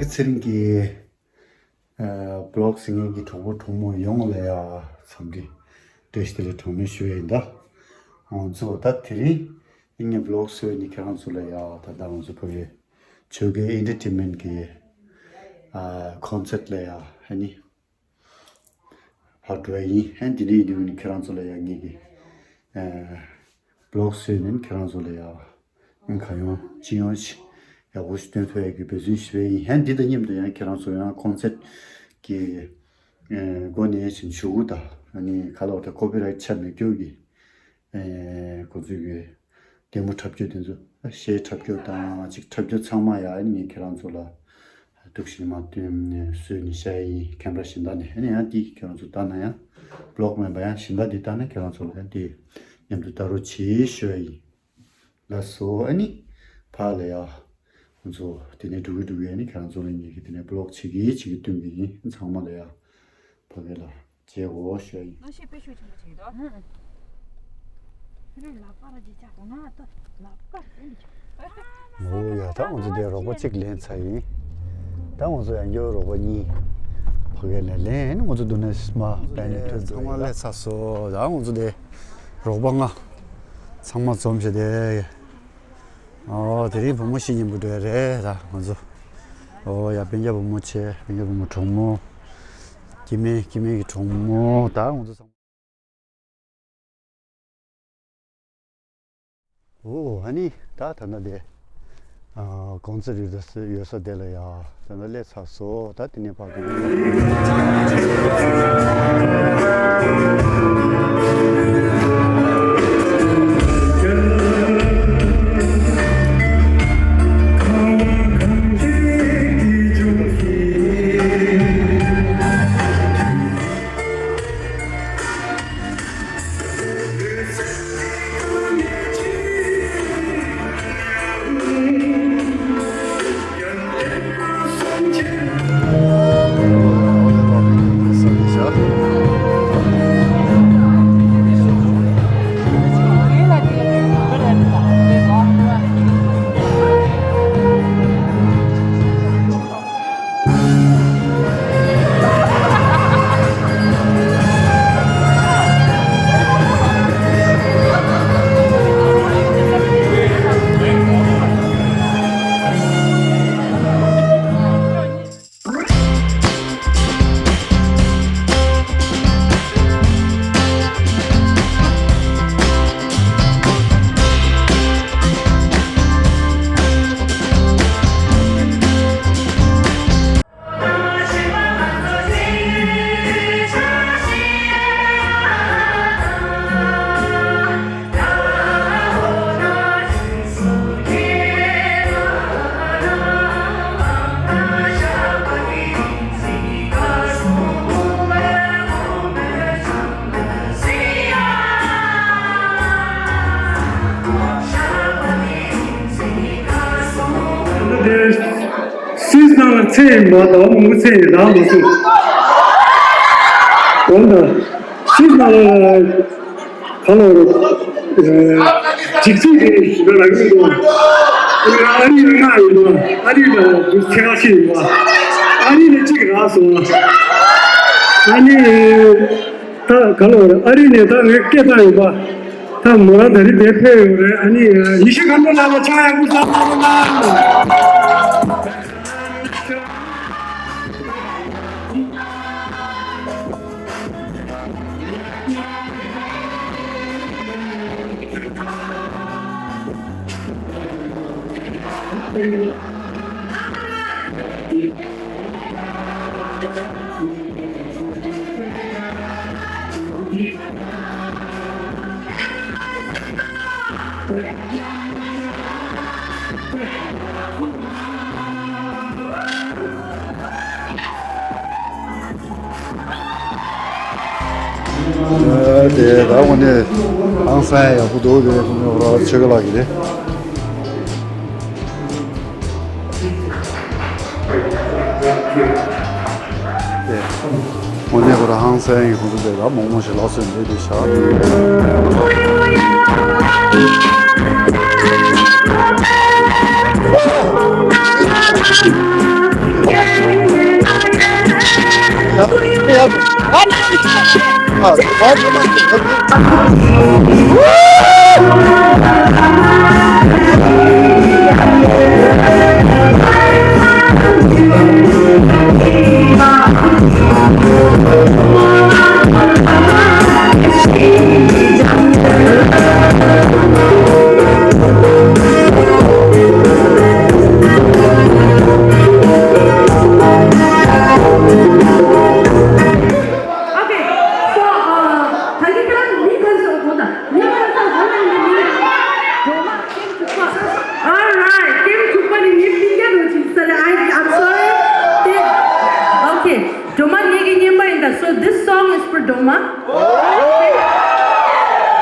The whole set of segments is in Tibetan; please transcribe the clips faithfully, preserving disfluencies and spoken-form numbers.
ཚེ་རིང་གི་ཨ་བི་ལོག་གཟིགས་མཁན་གྱི་གྲོགས་པོ་གྲོགས་མོ་ཡོངས་ལ་ཡ་འཚམས་འདྲི་བཀྲ་ཤིས་བདེ་ལེགས་གྲངས་མེད་ཞུ་ཡ་ཡིན་ད། ང་ཚོ་ད་དེ་རིང་ངས་བི་ལོག་བཟོས་ནི་ཁྱེད་རང་ཚོ་ལ་ཡ་ད་ད་ང་ཚོ་ཕ་གི་ཆོལ་ཁའི་ཨེན་ཊར་ཊེན་མེན་ཊི་གི་ཨ་ཀོན་སར་ཊི་ལ་ཡ་ཨ་ནི་ཕར་འགྲོ་ཡ་ཡིན། ཧན་དེ་འདྲ་ཡིན་དུས་ནི་ཁྱེད་རང་ཚོ་ལ་ཡ་ངེད་ཀྱི་ཨ་བི་ལོག་བཟོས་ནས་ཁྱེད་རང་ཚོ་ལ་ཡ་ཨ་ག་ཡོང་ཅི་ཡོང་ཞིག་ཡག་པོ་ཞིག་སྟོན་ཐུབ་ཡ་གི་འབད་བརྩོན་ཞུ་ཡ་ཡིན། ཧན་འདི་དང་མཉམ་དུ་ཡང་ཁྱེད་རང་ཚོ་ཡང་ཀོན་སར་ཊི་གི་ཨ་སྒོ་ནས་ཞིག་ཞུ་གུ་དང་ཨ་ནི་ག་ལ་བར་དུ་ཀོ་པི་རའིཊ་ཆ་མེད་རྒྱུ་གི་ཨེ་ཁོ་ཚོས་ཀྱི་ལྟད་མོ་འཁྲབ་རྒྱུ་དེ་ཚོ་གཞས་འཁྲབ་རྒྱུ་དང་ཅིག་འཁྲབ་རྒྱུ་ཚང་མ་ཡ་ཨ་ནི་ངས་ཁྱེད་རང་ཚོ་ལ་འདུག་ཞིག་མ་བཏོན་ནས་བཟོས་ནས་བཞག་ཡིན། ཁེམ་ར་གཞན་དག་ནས་ཨ་ནི་ཡང་དེ་ཁྱེད་རང་ཚོ་ལྟ་ན་ཡང་བི་ལོག་མིན་པ་ཡང་གཞན་དག་དེ་ལྟ་ན་ཁྱེད་རང་ཚོ་ལ་ཡང་དེ་མཉམ་དུ་ལྟ་རོགས་བྱེད་ཞུ་ཡ་ཡིན། ལགས་སོ། ཨ་ནི་ཕར་ལ་ཡ་ང་ཚོ་དེ་ནས་འགྲོ་གི་འགྲོ་གི་ཨ་ནི་ཁྱེད་རང་ཚོ་ལ་ངེད་ཀྱི་དེ་ནས་བི་ལོག་བྱེད་ཀྱི་བྱེད་ཀྱི་སྟོན་གྱི་ཡིན། ཚང་མ་ལ་ཡ་ཕ་གི་ལ། བྱེད་དགོས་ཞུ་ཡ་ཡིན། ང་ཤེས་པའི་ཤུགས་ཆེན་པོ་ཅིག་འདུག་ཧུམ། ལ་པ་ར་ཇི་ཅག་གོ་ང་ཏོ་ལ་པ་ར་ཇི་ཅག་འོ་ཡ། ད་ང་ཚོ་དེ་རོགས་པ་གཅིག་ལེན་ཚར་ཡིན། ད་ང་ཚོ་ཡང་སྐྱར་རོགས་པ་གཉིས་ཕ་གི་ལ་ལེན། ང་ཚོ་འདུག་ནས་མ་པན་ནི་ཐོས་ཚང་མ་ལས་ཚར་སོ། ད་ང་ཚོ་དེ་རོགས་པ་ལྔ་ཚང་མ་འཛོམས་བྱས་ཏེ། ཨོ་དེ་རིང་བུ་མོ་ཤི་ཉིན་པོ་འགྲོ་ཡ་རེད་ད་ང་ཚོ། ཨོ་ཡ་སྤུན་ཀྱག་བུ་མོ་ཆེ་སྤུན་ཀྱག་བུ་མོ་གྲོགས་མོ། སྐྱེ་དམན་སྐྱེ་དམན་གྱི་གྲོགས་མོ་ད་ང་ཚོ་ཚང་མ། ཨོ་ཨ་ནི་ད་ད་ན་དེ། ཨ་གོང་ཚེ་རིག་ས་ཡོད་ས་དེ་ལ་ཡ་ད་ན་སླེབས་ཚར་སོ། ད་དེ་ནས་ཕར་གི། སིས་ནང་ལ་ཚེ་ཡིན་པ་དང་མོ་ཚེ་ཡིན་རང་མ་སུ། འོན་ཏེ་སིས་ནང་ལ་ག་ལ་རོ། འཇིགས་ཚིག་རེ་ཞིག་ལ་རག་གི་འདུག་ཨ་རི་ལ་ལྔ་ཡོད་པ། ཨ་རི་ལ་དུས་ཚེ་ཁ་ཤས་ཡོད་པ། ཨ་རི་ལ་གཅིག་རག་སོང་། ཨ་ནི། ད་ག་ལ་བར་ཨ་རི་ནས་ད་ངས་སྐད་བཏང་ཡོད་པ། ད་མོ་རང་ད་རིང་དེ་ཕེབས་ཡོད་རེད། ཨ་ནི་ཡེ་ཤེས་མཁའ་འགྲོ་ལགས་ལ་ཕྱག་ཡག་པོ་བརྐྱངས་གནང་རོགས་གནང་། དེ་ད་དངོས་གནས་ཧང་སང་ཡག་པོ་འདུག་དེ་དངོས་གནས་ར་ཆོས་སྐལ་ལགས་ཀྱི་རེད། དེ་དངོས་གནས་ཁོ་རང་ཧང་སང་ཡིན། ཁོང་ཚོ་དེ་ལ་མོག་མོག་ཞིག་ལགས་སོ་འདི་དེ་བཞག Okay, so, uh, ད་གིན་ད་མི་ག་ཚོད་གོ་ད། མི་ག་ཚོད་གོ་ན་ནི་མི་སྒྲོལ་མ་ཀེམ་དྲུག་པ། All right, ཀེམ་དྲུག་པ་ནི་ངའི་མི་སྐད་དུ་ཅིག་ས་རེད། I, I'm sorry. དེ། Okay, སྒྲོལ་མ་ངེད་ཀྱི་རྔན་པ་ཡིན་ད། So this song is for སྒྲོལ་མ.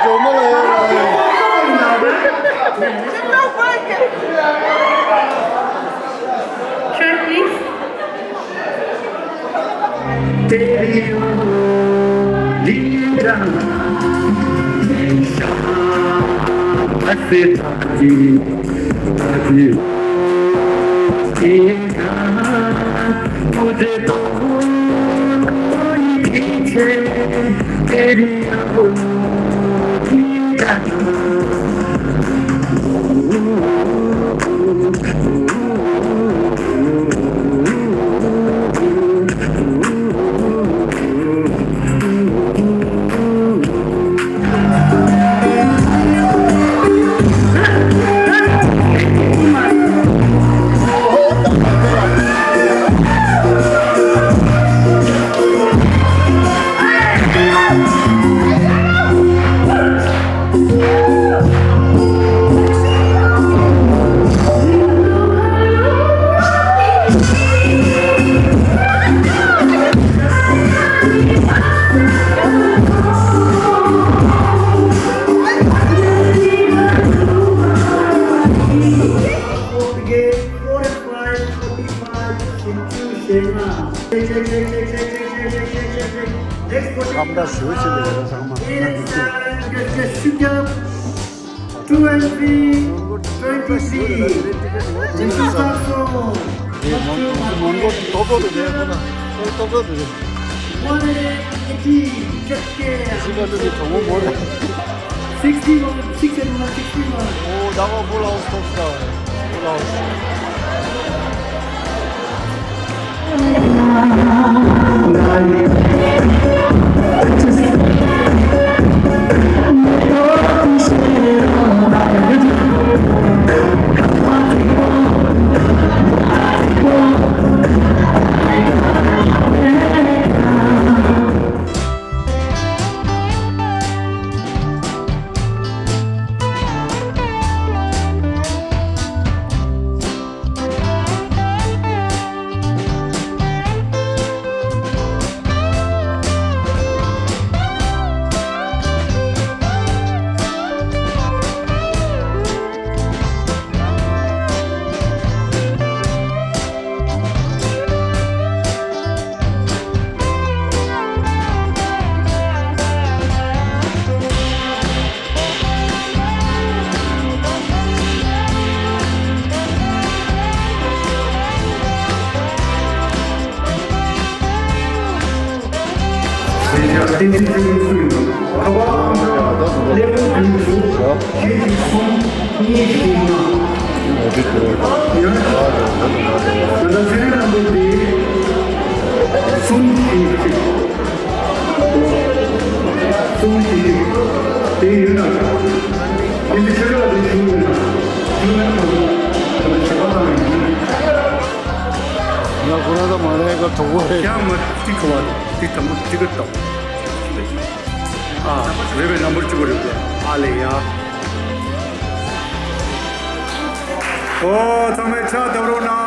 སྒྲོལ་མ་ལ་ཡོད་རེད། Track, please. Next one. ཨམ་ད་ཞུ་ཞིག་ལས་ར་ཚང་མ། Two and three, twenty-three. This is also. ཨེ་མོན་གྷོ་མོན་གྷོ་ཏོག་ཏོག་ཏུ་རེད་ཁོ་ན། ཏོག་ཏོག་ཏུ་རེད། One eighty, just kidding. ཤི་ཀ་ཏུ་གི་གྲོགས་མོ་མོ་རེད། Sixty-one, six and one, sixty-one. ཨོ་ད་གོ་ཕུལ་ཧའུ་སི་ཐོབ་ས། ཕུལ་ཧའུ་སི། གསུམ་བཞི་གཅིག་གསུམ་བཞི་གཅིག་དེ་ཡིན་ན། དེ་འདི་ཁྱེད་ལ་དེ་ཞུ་ཡོད་ན། ཞུ་ན་ཁོང་ཚོ་དེ་ནི་བྱེད་པ་གནང་ཡིན། ང་ཁོ་རང་ཚོ་མ་རེད་ག་གྲོགས་པོ་རེད། ཡང་མ་ཏི་ཁ་བ་ཏི་ཐ་མ་ཏི་ཀ་ཏོ། ཨ་རེད་པས། ནམ་བར་གཅིག་པ་རེད་པས། ཨ་ལེ་ཡ། ཨོ་ཚང་མས་ཕྱག་བརྡབ་རོགས་གནང་།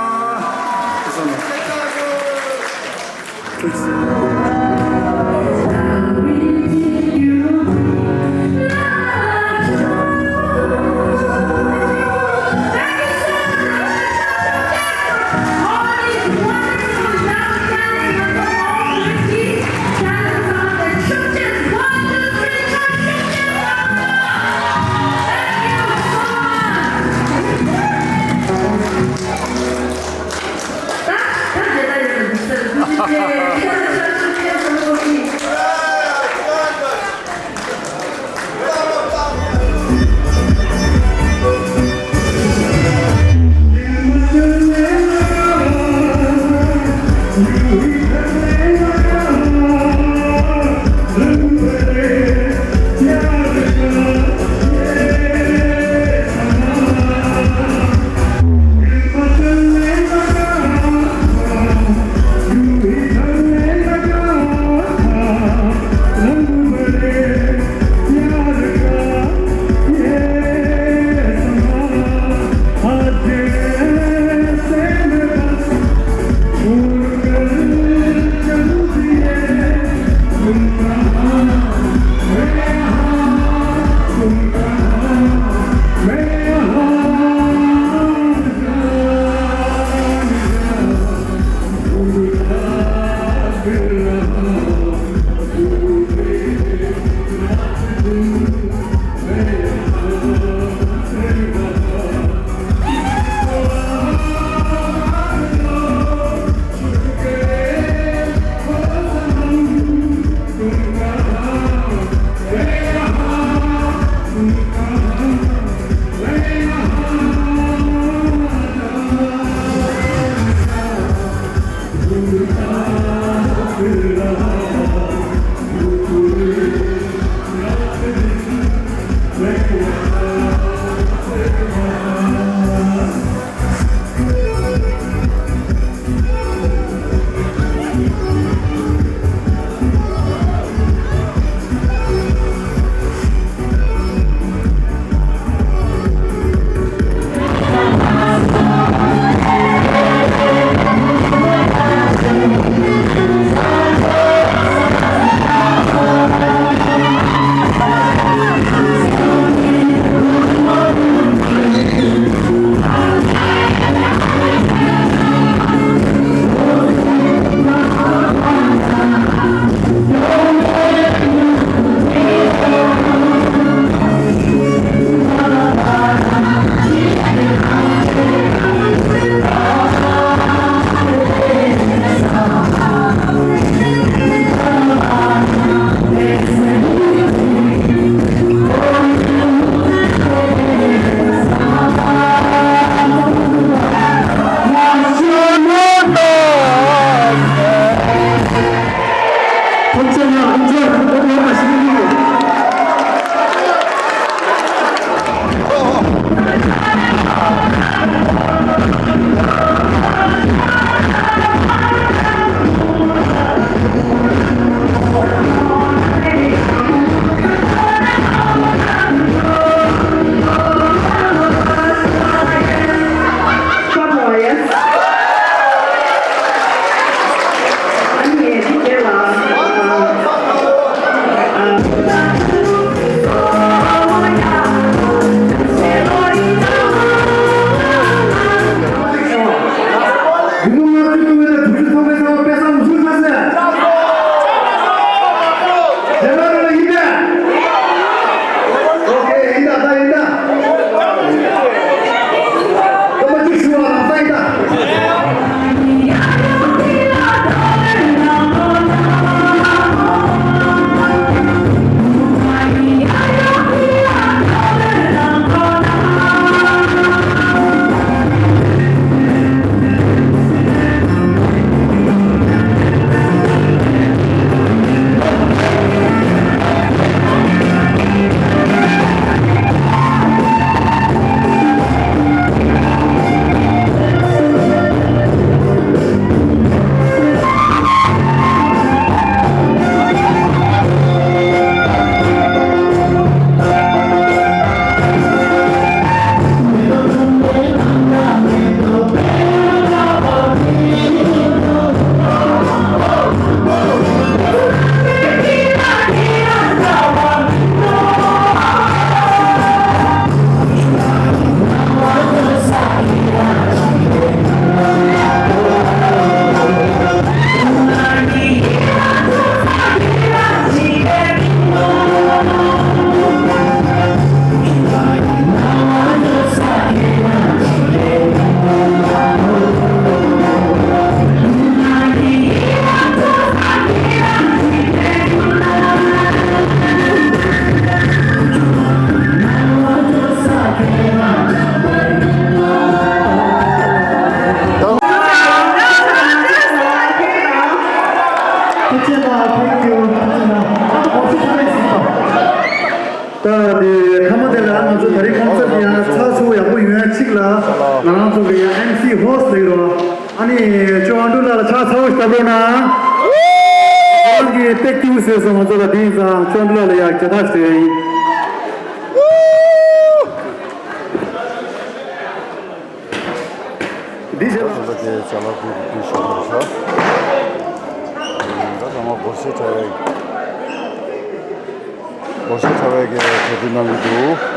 ང་རང་ཚོ་གི་ཡང་ཨེམ་སི་ཧོ་སི་ལ་ཡོད་རོ། ཨ་ནི་ཅོ་ཨན་ཌུ་ལ་ལ་ཕྱག་ཚ་བོ་ཞིག་བཏབ་རོགས་གནང་། ཁོང་གིས་སྟེགས་ཀྱི་ཟེར་སོང་ང་ཚོ་ལ་དེ་ཡིན་ཙང་ཅོ་ཨན་ཌུ་ལ་ལ་ཡ་ཇ་ཐག་ཞིག་ཡིན། འདི་བྱས་ལ། ད་ལྟ་དེ་ཅ་ལག་ཁུལ་དུ་ཕུལ་ཞུ་གནང་ཤག་ད་ཚང་མ་སྒོར་གཞས་འཁྲབ་པའི་སྒོར་གཞས་འཁྲབ་པའི་གི་གྲ་སྒྲིག་གནང་གི་འདུག